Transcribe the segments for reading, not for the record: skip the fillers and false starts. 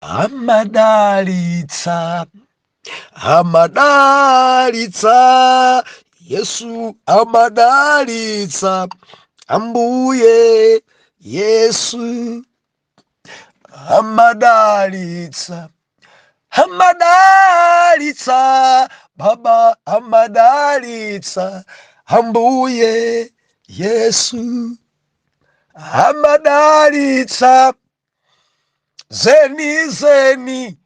Amadalitsa, amadalitsa, Yesu amadalitsa, Ambuye Yesu amadalitsa, amadalitsa, Baba amadalitsa, Ambuye Yesu amadalitsa. Zeni zeni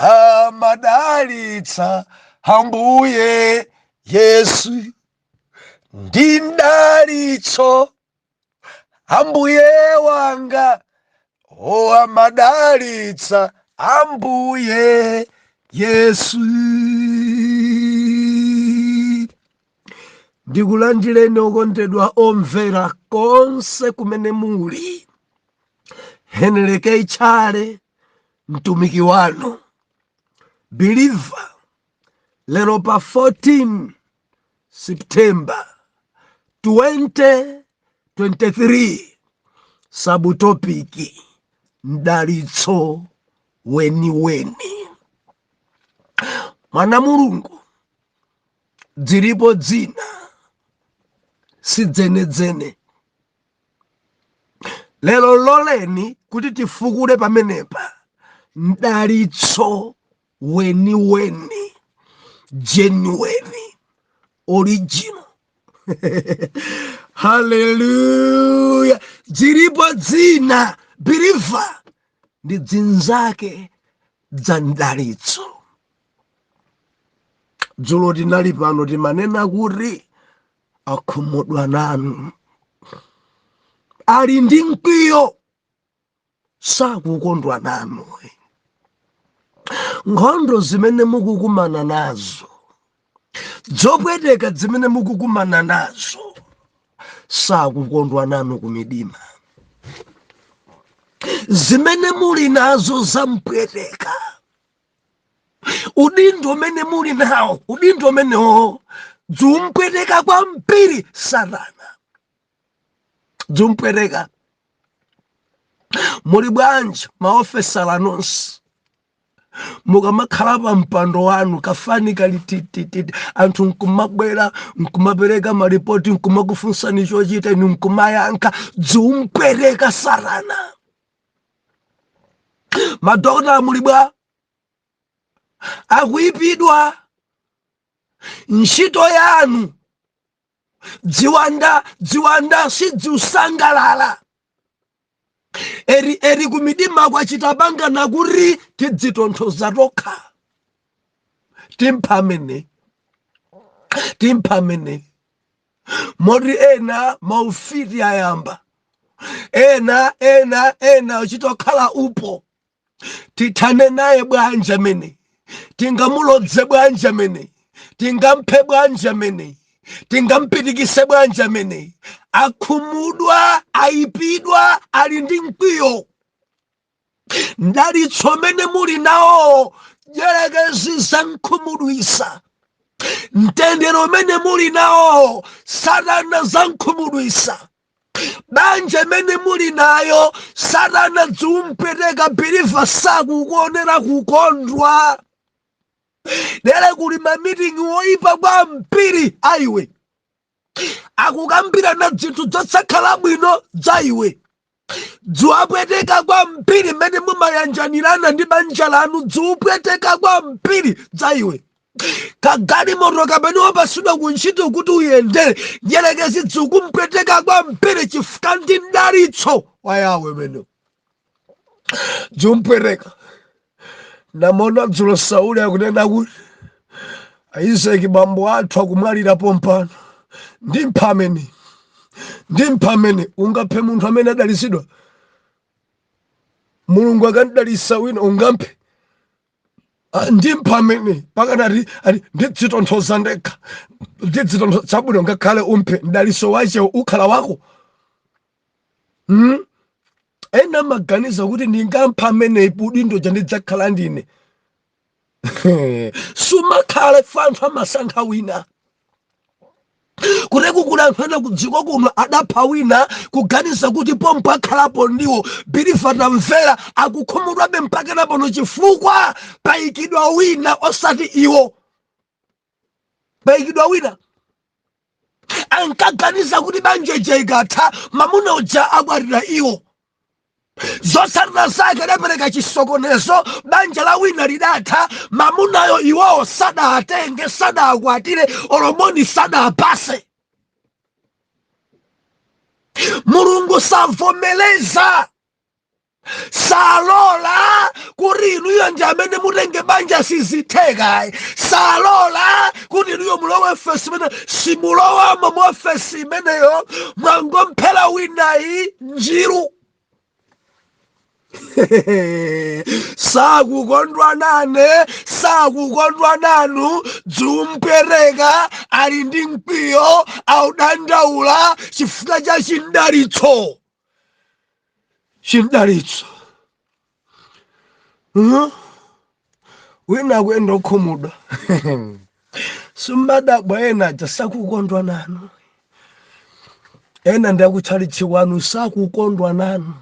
amadalitsa Ambuye Yesu, ndi mdalitso Ambuye wanga, o amadalitsa Ambuye Yesu. Ndikulandireni okondedwa omvera konse kumene muli. Henry K. Tchale, mtumiki wanu believer, lero pa 14 September 2023, subtopic mdalitso weniweni. Mwana Mulungu, dzilipo dzina sidzenedzene. Lero loleni kuti tifukule pamenepa mdalitso weniweni, genuine, original. Haleluya! Dzilipo dzina believer ndi dzinzake dza mdalitso. Dzulo tinali pano timanena kuti akhumudwa nanu, ali ndi mkwiyo, sakukondwa nanu. Nkhondo zimene mukukumana nazo, zopweteka zimene mukukumana nazo, sakukondwa nanu kumidima. Zimene muli nazo zampweteka, udindo umene muli nawo, udindo umenewo dzumpweteka kwambiri Satana, dzumpweteka. Muli bwanji maofesala nonse? Mukamakhala pa mpando wanu, kafani kali titititi, anthu nkumabwera nkumapereka malipoti, nkumakufunsani chochita, inu nkumayankha, dzumpweteka Satana. Madokotala muli bwa? Akuyipidwa ntchito yanu, dziwanda dziwanda sidziusangalala. Eri eri kumidima kwachita pangana kuti tidzitonthoza tokha, timphamene timphamene, moti ena maufiti ayamba, ena ena ena uchitokhala upo, tithane naye bwanji amene, tingamulodze bwanji amene, tingamphe bwanji amene, tingampitikise bwanji amene. Akhumudwa, ayipidwa, ali ndi mkwiyo. Mdalitso umene muli nawo dyerekezi zamkhumudwisa, mtendere umene muli nawo Satana zamkhumudwisa, banja imene muli nayo Satana dziumpweteka. Believer sakukuonera kukondwa. Lero kuli mamitingi oyipa kwambiri aiwe, akukambirana zinthu zosakhala bwino za iwe, dziwapweteka kwambiri. Mmene mumayanjanirana ndi banja lanu dziupweteka kwambiri za iwe. Kagalimoto kamene wapasidwa ku ntchito kuti uyendere, nyerekezi dzikumpweteka kwambiri, chifukwa ndi mdalitso wa Yawe umene dziumpweteka. Namona dzulo Sauli akunena kuti Isaki bambo athu akumwalira pompano, ndimphamene ndimphamene. Ungaphe munthu amene adalitsidwa? Mulungu akandidalitsa wina ungamphe? Ndimphamene pakanati ati ndidzitonthoza ndekha, ndidzitonthoza. Chabwino, ngakhale umphe, mdalitso wache ukhala wako. Ena amaganiza kuti ndingampha amene udindo ja ndidzakhala ndine. Sumakhala, fa anthu amasankha wina. Kuteku kuli anthu ena kudziko kuno adapha wina kuganiza kuti pompo akhalapo ndiwo. Believer, tamvera, akukhumudwabe mpaka napano chifukwa payikidwa wina osati iwo, payikidwa wina. Ankaganiza kuti banja ija ikatha mamuna uja akwatira iwo. Zotsatira zake adapereka chisokonezo, banja la wina lidatha, mamunayo iwowo sadatenge, sadakwatire, olo moni sadapase. Mulungu savomeleza, salola kuti inuyo ndi amene mutenge banja, sizitheka. Salola kuti inuyo mulowe ofesi imene, simulowamo mu ofesi imeneyo, mwangomphera winayi njiru. Sakukondwa nane, sakukondwa nanu, dzumpereka, ali ndi mkwiyo, audandaula chifukwa cha chindalitso, chindalitso. Wina akuyenda okhumudwa, simadabwa. Ena aja sakukondwa nanu, ena ndi akutchalitchi kwanu sakukondwa nanu,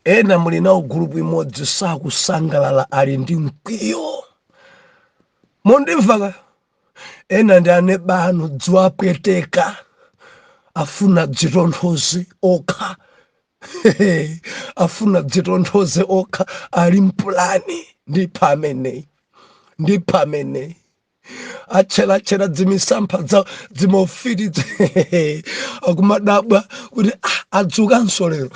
ena muli nawo group imodzi sakusangalala, ali ndi mkwiyo. Mundimva ka? Ena ndi aneba anu, dziwapweteka, afuna dzitonthoze okha, afuna dzitonthoze okha, ali mpulani, ndipha ameneyi, ndipha ameneyi, atcheratchera dzimisampha dza dzimofiti, akumadabwa kuti ah, adzukanso lero,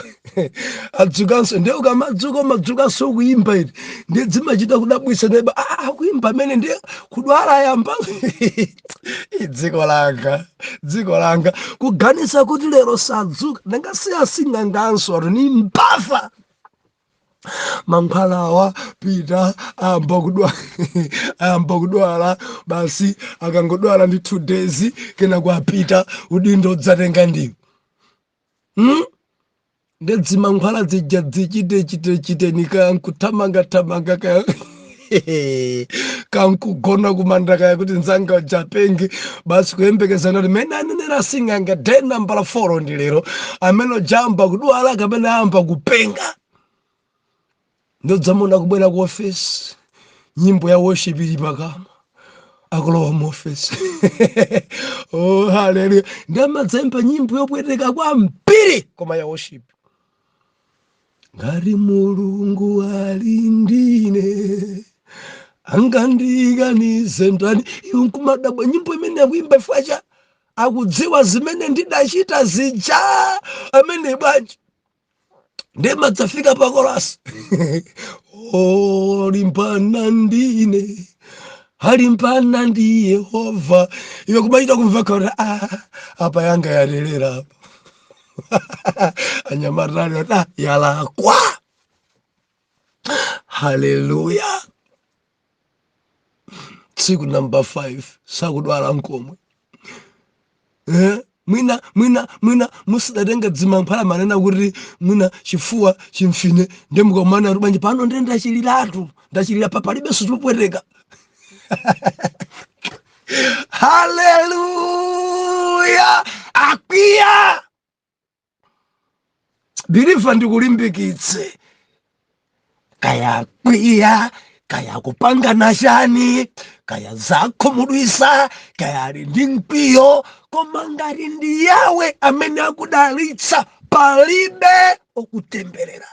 adzukanso. Ndiye ukamadzuka umadzukanso kuimba iti, ndiye dzimachita kudabwisa neba, ah, akuimba amene ndiye kudwala ayamba. Dziko langa, dziko langa, kuganiza kuti lero sadzuka, nangasiyasinganganso ati ni mbava, mankhwala awa pita, ayamba kudwala, ayamba kudwala basi. Akangodwala ndi 2 days, kenako apita, udindo udzatenga ndiwo, Ndedzimankhwala dzija dzichite chite chiteni, kaya nkuthamanga thamanga, kaya kankugona kumanda, kaya kuti nzanga ujapenge basi, kuyembekezana kuti mene anenera sing'anga day number 4 ndi lero, amene ujamba kudwala kapena ayamba kupenga. Ndodzamona kubwera ku ofesi, nyimbo ya worship ili pakamwa, akulowa mu ofesi, "Oh, haleluya!" Ndamadzayimba nyimbo yopweteka kwambiri koma ya worship. Ngati Mulungu ali ndine, angandikanize ndani? Iwe nkumadabwa nyimbo imene akuimba ifwacha, akudziwa zimene ndidachita zija amene bwanji. Ndimadzafika pa chorus, "Olimbana ndine alimbana ndi Yehova." Iwe kumachita kumva kuti ah, apa yanga yalelera apa, anyamatali ati ah, yalakwa. Haleluya! Tsiku namba 5 sakudwala nkomwe, eh? Mwina mwina mwina musidatenga dzimankhwala, manena kuti mwina chifuwa chimfine, ndi mukamana kuti bwanji pano ndiye ndachiliratu, ndachilira pa palibenso chopweteka. Haleluya! Akwiya. Believer, ndikulimbikitse, kaya kwiya, kaya kupangana chani, kaya zakhumudwisa, kaya ali ndi mkwiyo, koma ngati ndi Yawe amene akudalitsa, palibe okutemberera,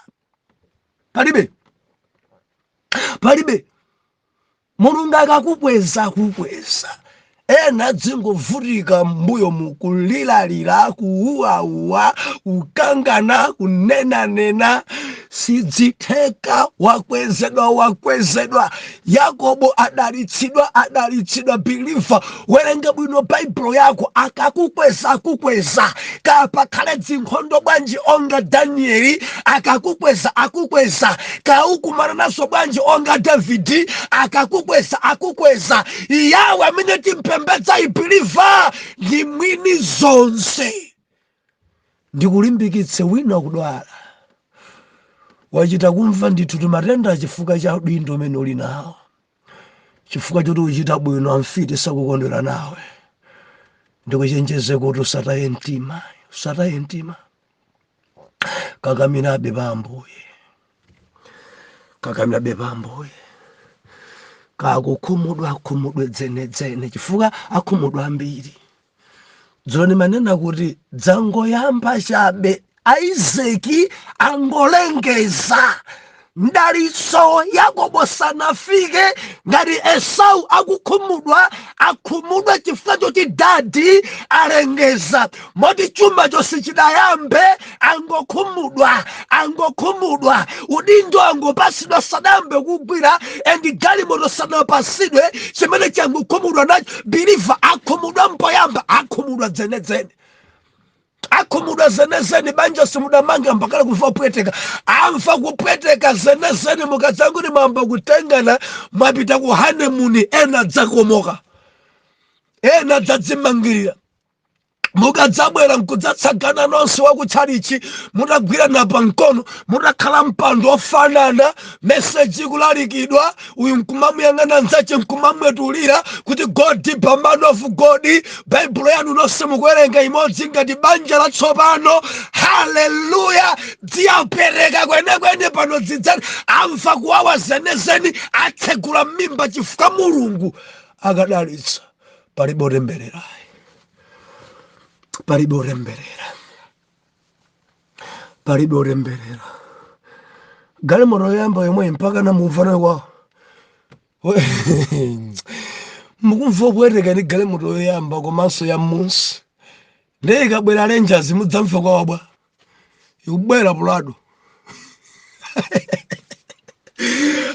palibe, palibe. Mulungu akakukweza, akukweza. Ena dzingovutika mbuyo mukulilalira, kuuwauwa, kukangana, kunenanena, sidzitheka. Wakwezedwa, wakwezedwa. Yakobo adalitsidwa, adalitsidwa. Believer, werenga bwino Baibulo yako. Akakukweza, akukweza. Kapakhale dzinkhondo bwanji, onga Danieli, akakukweza, akukweza. Kaukumana nazo bwanji, onga Davidi, akakukweza, akukweza. Yawe amene timpembedza, believer, ndi mwini zonse. Ndikulimbikitse, wina kudwala, wachita kumva ndithu timatenda chifukwa cha udindo umene uli nawo, chifukwa choti uchita bwino, amfiti sakukondwera nawe. Ndikuchenjeze kuti usataye mtima, usataye mtima, kakamirabe pa Ambuye, kakamirabe pa Ambuye. Kakukhumudwa, akhumudwe dzenedzene, chifukwa akhumudwa ambiri. Dzulo ndimanena kuti dzangoyamba chabe, Aizeki angolengeza mdalitso, Yakobo sanafike. Ngati Esau akukhumudwa, akhumudwa chifukwa choti daddy alengeza, moti chuma chonse chidayambe. Angokhumudwa, angokhumudwa. Udindo angopasidwa, sadambe kugwira, and galimoto sanapasidwe, chimene changokhumudwa nacho. Believer, akhumudwa mpoyamba, akhumudwa dzenedzene, akhumudwa zenezene. Banja simudamange mpakala kumva kupweteka, amva kupweteka zenezene. Mukadzanguti mwamba kutengana, mwapita ku honeymoon, ena dzakomoka, ena dzadzimangirira. Mukadzabwera nkudzatsagana nonse wakutchalichi, mutagwirana pamkono, mutakhala mpando ofanana, message ikulalikidwa, uyu nkumamuyang'ana nzache, nkumamwetulira kuti "Go deeper, man of God." Baibulo yanu nonse mukuwerenga imodzi ngati banja latsopano. Haleluya! Dziyapereka kwenekwene pano, dzidzani amva kuwawa zenezeni, atsegula m'mimba, chifukwa Mulungu akadalitsa palibe otembererayi, palibe otemberera, palibe otemberera. Galimoto yoyamba yomwe mpaka namumva nayo kwawo, mukumva kupweteka ndi galimoto yoyamba komanso ya munsi. Ndiye ikabwera Rangers, mudzamva kwawo bwa? Ikubwera Prado.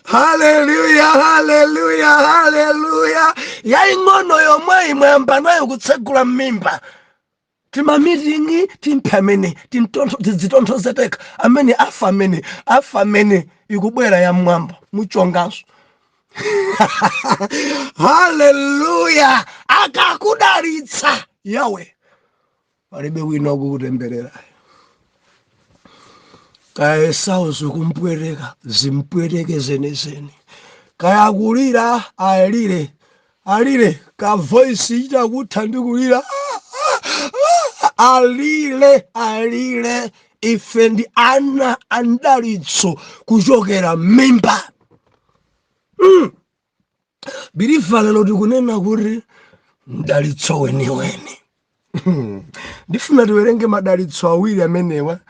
Haleluya, haleluya, haleluya! Yaing'ono yomwe imwayamba nayo kutsegula m'mimba. Timameeting timphe amene tidzitonthozeteka, amene afa, amene afa, amene ikubwera ya mwamba muchonganso. Haleluya! Akakudalitsa Yawe, palibe wina wakukutemberera. Kaya Esau zikumpweteka, zimpweteke zenezene. Kaya kulira, alire, alire, ka voice ichakutha ndi kulira, alire, alire. Ife ndi ana andalitso kuchokera m'mimba. Believer, lero tikunena kuti mdalitso weniweni. Ndifuna tiwerenge madalitso awiri amenewa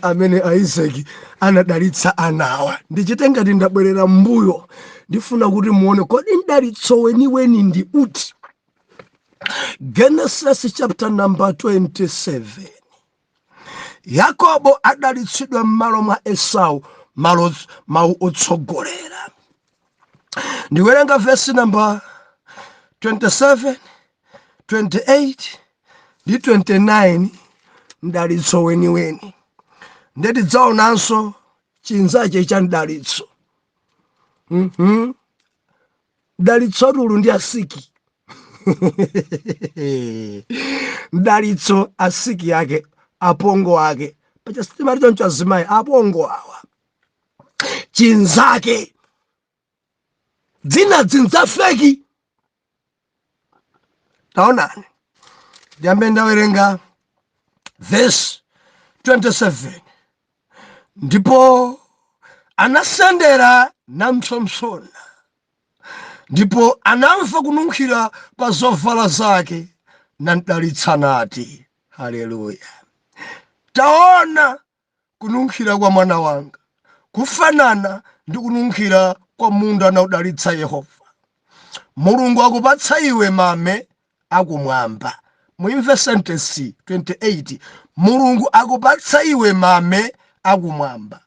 amene Isaki anadalitsa anawa. Ndichite ngati ndabwerera mbuyo. Ndifuna kuti muone, kodi mdalitso weniweni ndi uti? Genesis chapter number 27, Yakobo adalitsidwa m'malo mwa Esau, malo mawu otsogolera. Ndiwerenga vesi number 27, 28 ndi 29, mdalitso weniweni. Ndetidzaonanso chinzache cha mdalitso. Mdalitso tulu ndi asiki, mdalitso asiki yake, apongo ake. Pacha sitimati choncho azimayi, apongo awa, chinzake dzina dzinzafeki. Taonani, ndiyambe ndawerenga verse 27. Ndipo anasendera nampsompsona, ndipo anamva kununkhira kwa zovala zake, namdalitsa nati, haleluya, "Taona, kununkhira kwa mwana wanga kufanana ndi kununkhira kwa munda anaudalitsa Yehova. Mulungu akupatsa iwe mame akumwamba." Muimve sentence 28: "Mulungu akupatsa iwe mame akumwamba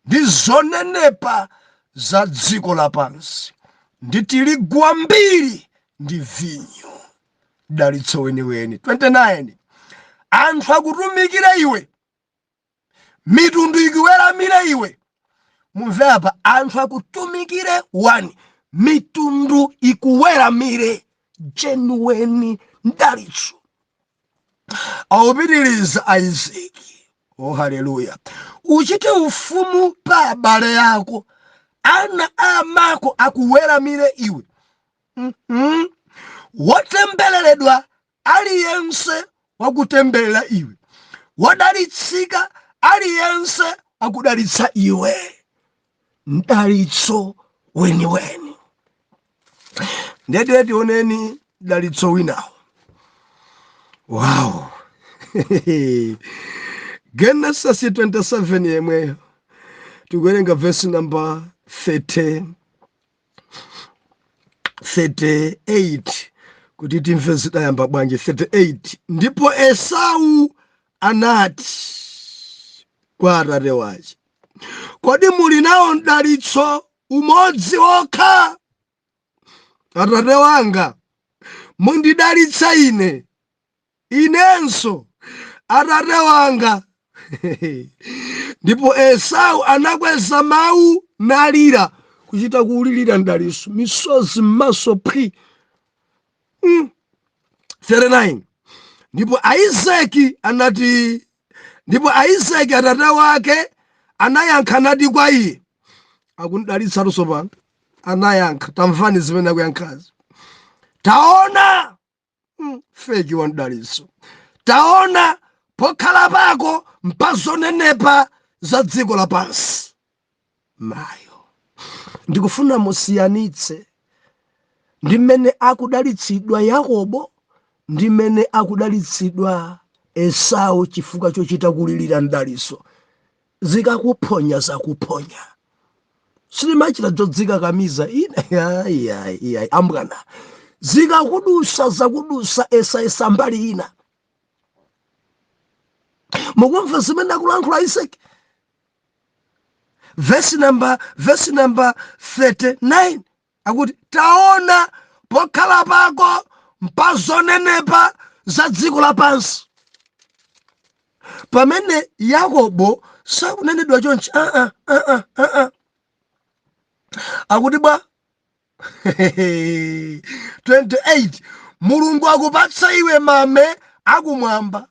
ndi zonenepa za dziko lapansi, ndi tirigu wambiri ndi vinyo." Dalitso weniweni. 29: "Anthu akutumikire iwe, mitundu ikuweramire iwe." Mumve apa: anthu akutumikire, 1, mitundu ikuweramire. Genuine mdalitso. Awupitiriza Isaki, oh haleluya, "Uchite ufumu pa abale ako, ana a amako akuweramire iwe." Wotembereredwa. aliyense wakutemberera iwe, wodalitsika aliyense akudalitsa iwe. Mdalitso weniweni. Ndiye tioneni mdalitso winawo. Wow. Genesis 27 yemweyo, tikuwerenga verse number 30, 38 kuti timve zidayamba bwanji. 38: Ndipo Esau anati kwa atate wace, "Kodi muli nawo mdalitso umodzi wokha, atate wanga? Mundidalitsa ine inenso, atate wanga." Ndipo Esau anakweza mawu nalira, kuchita kuulirira mdalitso, misozi m'maso phwi. 39 Ndipo Isaki anati, ndipo Isaki atate wake anayankha nati kwa iye, akundidalitsa tsopano, anayankha, tamvani zimene akuyankhazi: "Taona," fake wa mdalitso, "taona, pokhala pako mpazonenepa za dziko lapansi." Mayo, ndikufuna musiyanitse ndi mmene akudalitsidwa Yakobo ndi mmene akudalitsidwa Esau chifukwa chochita kulirira mdalitso. Zikakuphonya, zakuphonya. Silimachita zodzikakamiza ine, ayi, ayi, ayi, ambwana. Zikakudusa, zakudusa. Esayesa mbali ina. Mukumva zimene akulankhula Isaki? Verse number 39 akuti, "Taona, pokhala pako mpazonenepa za dziko lapansi." Pamene Yakobo sakunenedwa chonchi. Akuti bwa 28: "Mulungu akupatsa iwe mame akumwamba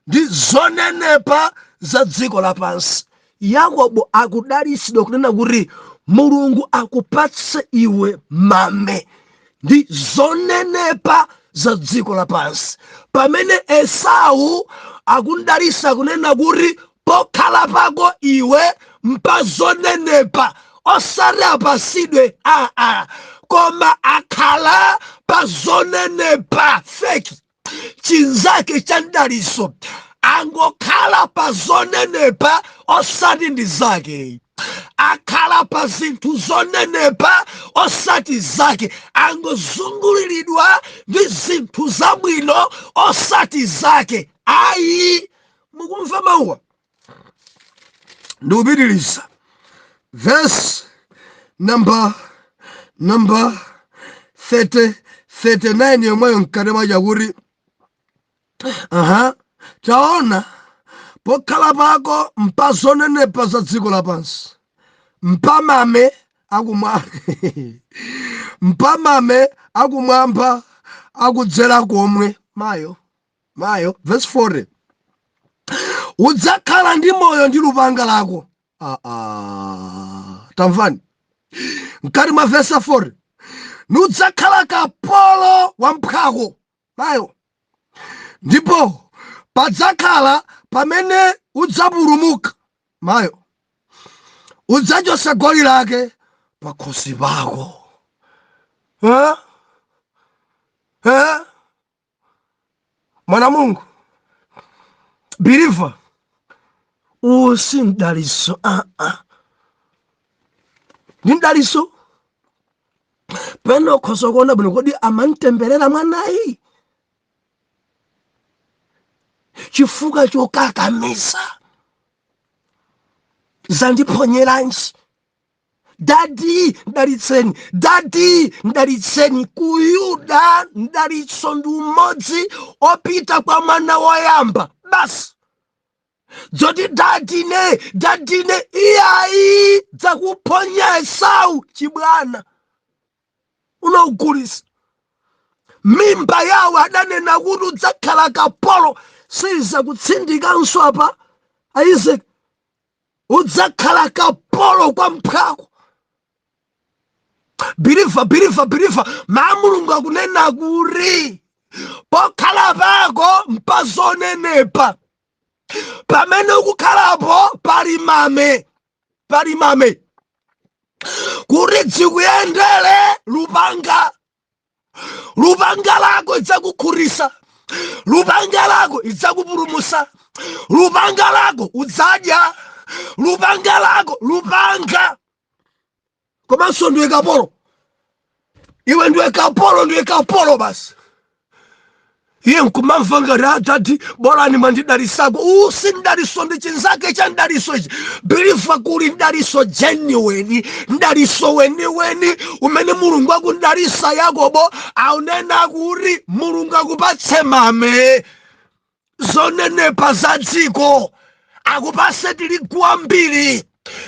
ndi zonenepa za dziko lapansi." Yakobo akudalitsidwa kunena kuti Mulungu akupatse iwe mame ndi zonenepa za dziko lapansi, pamene Esau akudalitsa kunena kuti pokhala pako iwe mpazonenepa, osati apasidwe aa, koma akhala pa zonenepa. Fake chinzake cha mdaliso, angokhala pa zonenepa, osati ndi zake. Akhala pa zinthu zonenepa, osati zake. Angozunguliridwa ndi zinthu zabwino, osati zake ayi. Mukumva mawuwa? Ndikupitiriza verse number 30, 39 yomweyo, mkati mwachakuti, aha, "Taona, pokhala pako mpazonenepa za dziko lapansi, mpamame akumwamba akudzera komwe." Mayo, mayo. Verse 40: "Udzakhala ndi moyo ndi lupanga lako." Ah, ah. Tamvani mkati mwa verse 40: "Nudzakhala kapolo wa mphwako." Mayo. "Ndipo padzakhala pamene udzapulumuka," mayo, "udzachosa goli lake pakhosi pako." Eh? Eh? Mwana Mulungu, believer, uwu si mdaliso. Ah, ah. Ndi mdaliso pena ukhoza kuona bwino, kodi amamtemberera mwanayi chifukwa chokakamiza? Zandiphonyeranji? Daddy, mdalitseni, daddy, mdalitseni. Ku Yuda mdalitso ndi umodzi opita kwa mwana woyamba basi. Dzoti daddy ne, daddy ne, iyayi, dzakuphonya Esau. Chibwana unaugulisa mimba yawo, adanena kuti udzakhala kapolo. Siza kutsindikanso apa, Isaac, udzakhala kapolo kwa mphwako. Believer, believer, believer, ma Mulungu akunena kuti Pokhala pako mpazonenepa, pamene ukukhalapo pali mame, pali mame kuti dzikuyendere lupanga. Lupanga lako idzakukhutisa, lupanga lako idzakupulumusa, lupanga lako udzadya, lupanga lako, lupanga. Komanso ndiwe kapolo, iwe ndiwe kapolo, ndiwe kapolo basi. Iye nkumamva ngati adati bolani mwandidalisako. Usi mdaliso ndi chinzake cha mdaliso ichi. Believer, kuli mdaliso genuine, mdaliso weniweni umene Mulungu akundalisa Yakobo, aunena kuti Mulungu akupatse mame, zonenepa za dziko, akupase tirigu wambiri,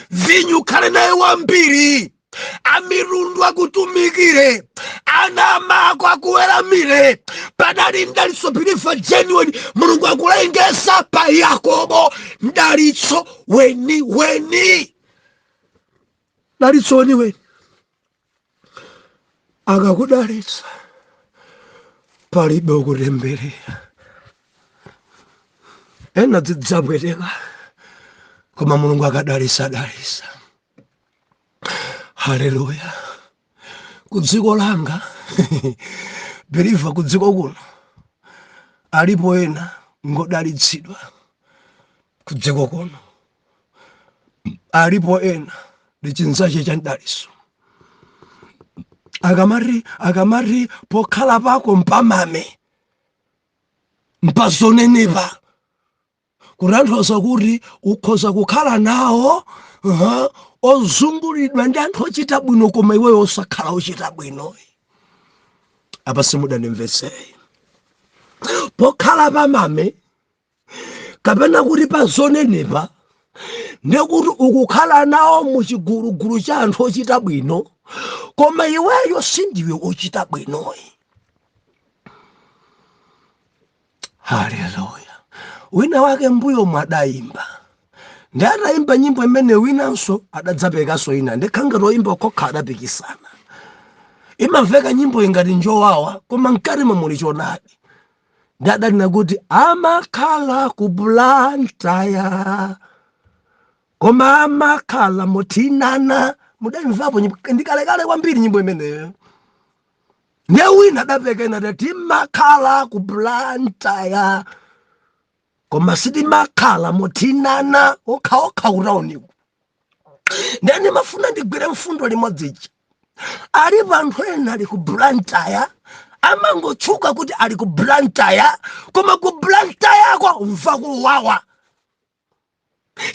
vinyu ukhale naye wambiri, amitundu akutumikire, ana amako akuweramire. Padali mdalitso, believer, genuine. Mulungu akulengeza pa Yakobo mdalitso weniweni, mdalitso weniweni. Akakudalitsa palibe ukutemberera. Ena zidzapweteka, koma Mulungu akadalitsa adalitsa. Haleluya! Ku dziko langa, believer, ku dziko kuno alipo ena ngodalitsidwa. Ku dziko kuno alipo ena ndi chinzache cha mdalitso. Akamati pokhala pako mpamame, mpazonenepa, kutanthauza kuti ukhoza kukhala nawo ozungulidwa ndi anthu ochita bwino, koma iweyo osakhala ochita bwino. Apa simudandimvetsere. Pokhala pamame kapena kuti pazonenepa, ndekuti ukukhala nawo muchigulugulu cha anthu ochita bwino, koma iweyo sindiwe ochita bwinoyi. Haleluya! Wina wake mbuyo mwadayimba, ndi atayimba nyimbo imene, winanso adadzapekanso ina, ndikhangati oyimba okhokha adapikisana. Imamveka nyimbo ingati njowawa, koma mkatimo muli chonadi. Ndi adanena kuti amakhala ku Blantyre koma amakhala muthinana. Mudayimvapo nyimbo? Ndikalekale kwambiri nyimbo imeneyo. Ndiye wina adapeka ina, adati timakhala ku Blantyre koma sitimakhala muthinana okhaokha kutauniko. Ndiye ndimafuna ndigwire mfundo limodzi ija. Alipo anthu ena ali ku Blantyre, amangotchuka kuti ali ku Blantyre, koma ku Blantyreko mva kuwawa.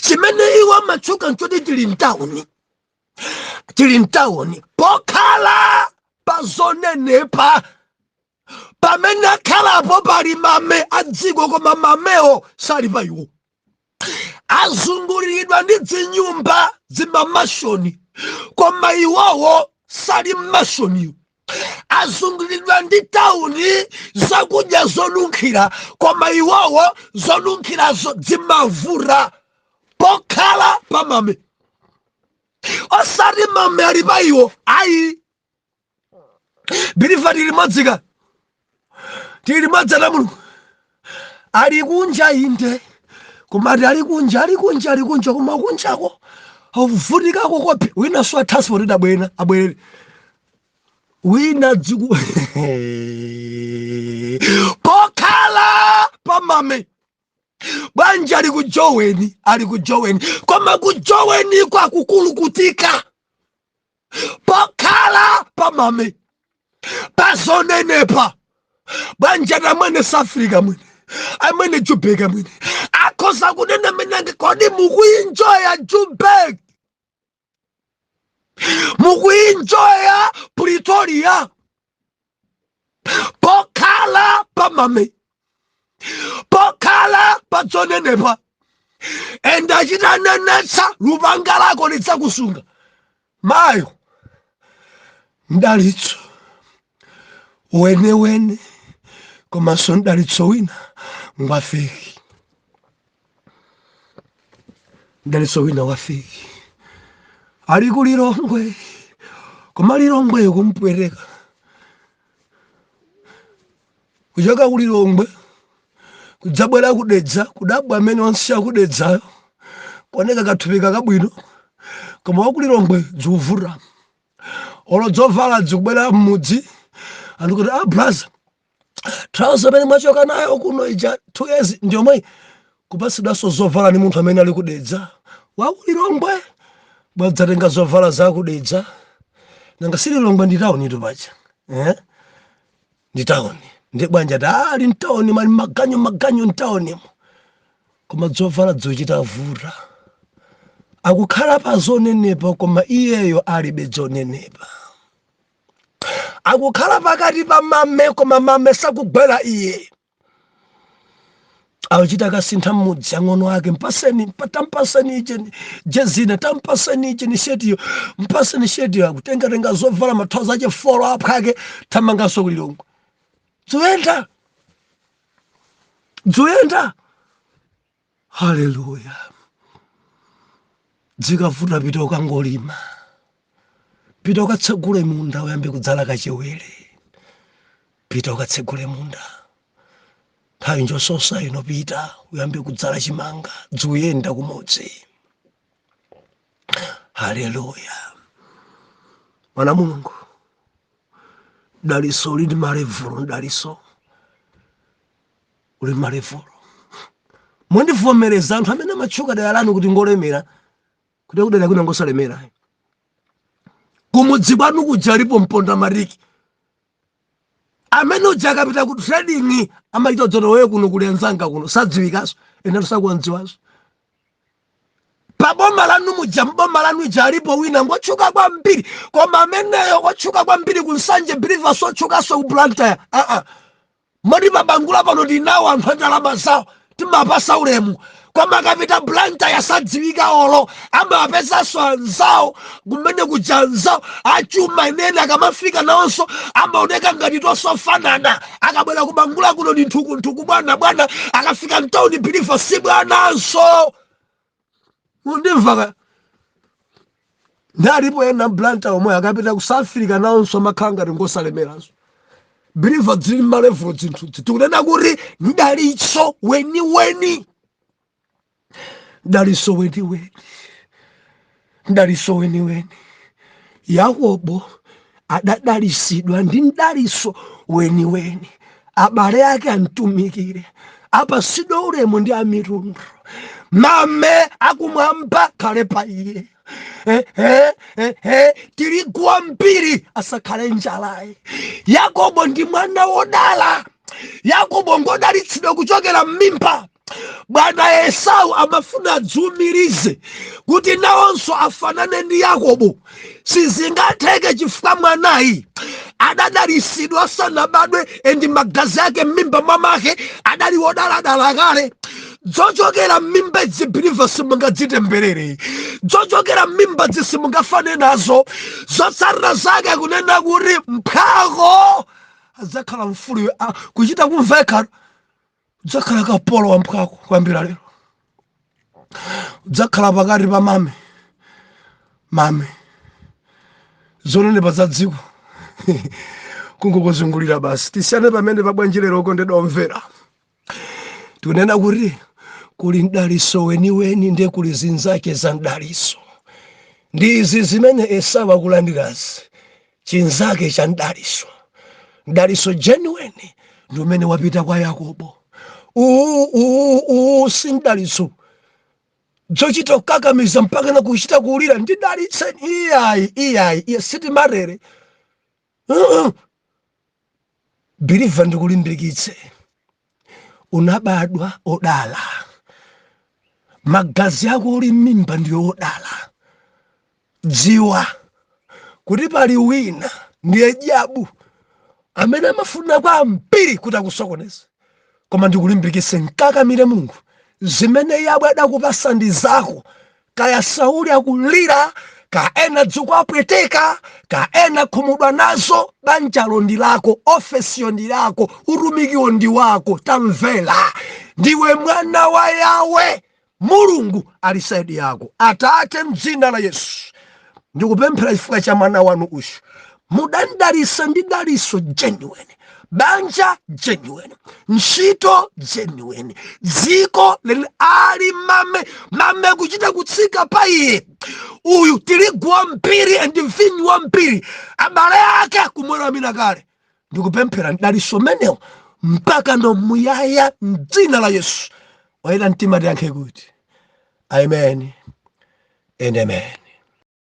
Chimene iwo amatchuka nchoti tili mtawuni, tili mtawuni. Pokhala pazonenepa, pamene akhalapo pali mame a dziko, koma mamewo sali pa iwo. Azunguliridwa ndi dzinyumba, zimamansion, koma iwowo sali mmansioniwo. Azunguliridwa ndi tawuni, zakudya zonunkhira, koma iwowo zonunkhirazo dzimavura. Pokhala pamame, osati mame ali pa iwo, ayi. Believer, tili limodzika, tili limodzi na Mulungu. Ali kunja inde, kumati ali kunja, ali kunja, ali kunja, koma kunjako akuvutikako kopi. Wina so transport idabwera, abwerere wina dziku. Pokhala pamame bwanji? Ali ku Joweni, ali ku Joweni, koma ku Joweni kwakukulukutika. Pokhala pamame, pazonenepa bwanji? Amwene South Africa mwene, amwene Joburg, amwene akhoza kunena menange. Kodi mukuinjoya Joburg? Mukuinjoya Pretoria? Pokhala pamame, pokhala padzonenepa, ende achitanenetsa, lupanga lako lidzakusunga. Mayo, mdalitso wenewene, komanso mdalitso wina ngwa fake. Mdalitso wina wa fake. Ali ku Lilongwe, koma Lilongweyo kumpwereka. Kuchoka kuLilongwe kudzabwera kuDedza, kudabwa amene wansiya kuDedzayo kuoneka kathupika kabwino, koma wakuLilongwe dzikuvuta. Olo dzovala dzikubwera m'mudzi, anthu kuti, "Ah, brother, trouser amene mwachoka nayo kuno ija 2 years ndiyomwe." Kupasidwanso zovala ni munthu amene ali kuDedza, wakuLilongwe bwadzatenga zovala zakuDedza. Nanga si Lilongwe ndi tawuni tu paja, eh? Ndi tawuni, ndi bwanja ti ali mtawuni, mali maganyu maganyu mtawunimo, koma zovala zochita vuta. Akukhala pa zonenepa, koma iyeyo alibe zonenepa. Akukhala pakati pa mame, koma mame sakugwera iye. Akuchita kasintha mmudzi, ang'ono ake, "Mpaseni, tampaseni ije jezina, tampaseni ije ni shetiyo, mpaseni shetiyo." Akutengatenga zovala, mathauza ache folo aphwake, thamanganso kuLilongwe. Dzuyenda, dzuyenda. Haleluya! Dzikavuta, pita ukangolima, pita ukatsegule munda, uyambe kudzala kachewere. Pita ukatsegule munda, nthawi njososa ino. Pita uyambe kudzala chimanga. Dzuyenda kumudzi. Haleluya! Mwana Mulungu, daliso lili malevulo, daliso uli malevulo. Mundivomereza, anthu amene amatchuka dera lanu kuti ngolemera, kuti kudera kwina ngosalemera, kumudzi kwanu kuja alipo mponda mariki amene uja akapita ku trading amachita dzoto wewe. Kuno kuli anzanga, kuno sadziwikanso, ena sakuwandziwanso. Paboma lanu muja, mboma lanu ija, alipo wina ngotchuka kwambiri, koma ameneyo otchuka kwambiri kuNsanje, believers, otchukanso ku Blantyre. Aa, moti pabangula pano tinawo anthu andalama zawo, timapasa ulemu, koma akapita Blantyre sadziwika. Olo amapezanso anzawo kumene kuja, anzawo achuma inene, akamafika nawonso amaoneka ngati tosofanana. Akabwera kubangula kuno ndi nthukunthuku, bwana bwana. Akafika mtawuni, believer, si bwananso. Mundimva ka? Ndalipo ena Blantyre omwe akapita ku South Africa nawonso amakhala ngati ngosalemeranso. Believer, zili malevulo zinthuzi. Tikunena kuti mdalitso weniweni, mdalitso weniweni, mdalitso weniweni. Yakobo adadalitsidwa ndi mdalitso weniweni. Abale ake amtumikire, apasidwe ulemu ndi amitundu, mame akumwamba khale pa iye. Tirigu wambiri, asakhale njalayi. Yakobo ndi mwana wodala. Yakobo ngodalitsidwa kuchokera m'mimba. Bwana Esau amafuna adziumirize kuti nawonso afanane ndi Yakobo. Sizingatheke, chifukwa mwanayi adadalitsidwa asanabadwe, and magazi ake m'mimba mwa make adali wodaladala kale. Zochokera m'mimba idzi, believer, simungadzitemberere. Zochokera m'mimba dzi simungafane nazo. Zotsatira zake akunena kuti mphwako adzakhala mfulu. Kuchita kumveka, udzakhala kapolo wa mphwako kuyambira lero. Udzakhala pakati pa mame mame, zonenepa za dziko kungokuzungulira basi. Tisiyane pamene pabwanji lero, okondedwa omvera. Tikunena kuti kuli mdaliso weniweni, ndiye kuli zinzake za mdaliso. Ndi izi zimene Esau akulandirazi, chinzake cha mdaliso. Mdaliso genuine ndi umene wapita kwa Yakobo. Uwu, uwu, uwu si mdaliso. Zochita kukakamiza mpaka na kuchita kulira, "Ndidalitseni," iyayi, iyayi, iye sitimarere. Believer, ndikulimbikitse, unabadwa odala. Magazi ako uli m'mimba ndi odala. Dziwa kuti pali wina, ndiye jabu, amene amafuna kwambiri kuti akusokoneze. Koma ndikulimbikitse, mkakamire Mulungu. Zimene Yahwe adakupasa ndi zako. Kaya Sauli akulira, ka ena dziko apweteka, ka ena khumudwa nazo, banjalo ndi lako, ofesiyo ndi lako, utumikiwo ndi wako. Tamvera, ndiwe mwana wa Yawe. Mulungu ali side yako. Atate, mdzina la Yesu ndikupemphera chifukwa cha mwana wanu uyu. Mudandalisa ndi daliso genuine, banja genuine, ntchito genuine, dziko lene ali mame mame kuchita kutsika pa iye uyu, tirigu wambiri and vinyu wambiri, abale ake akumweramira kale. Ndikupemphera mdaliso menewo mpaka no muyaya mdzina la Yesu. Oyera mtima tiyankhe kuti amen and amen.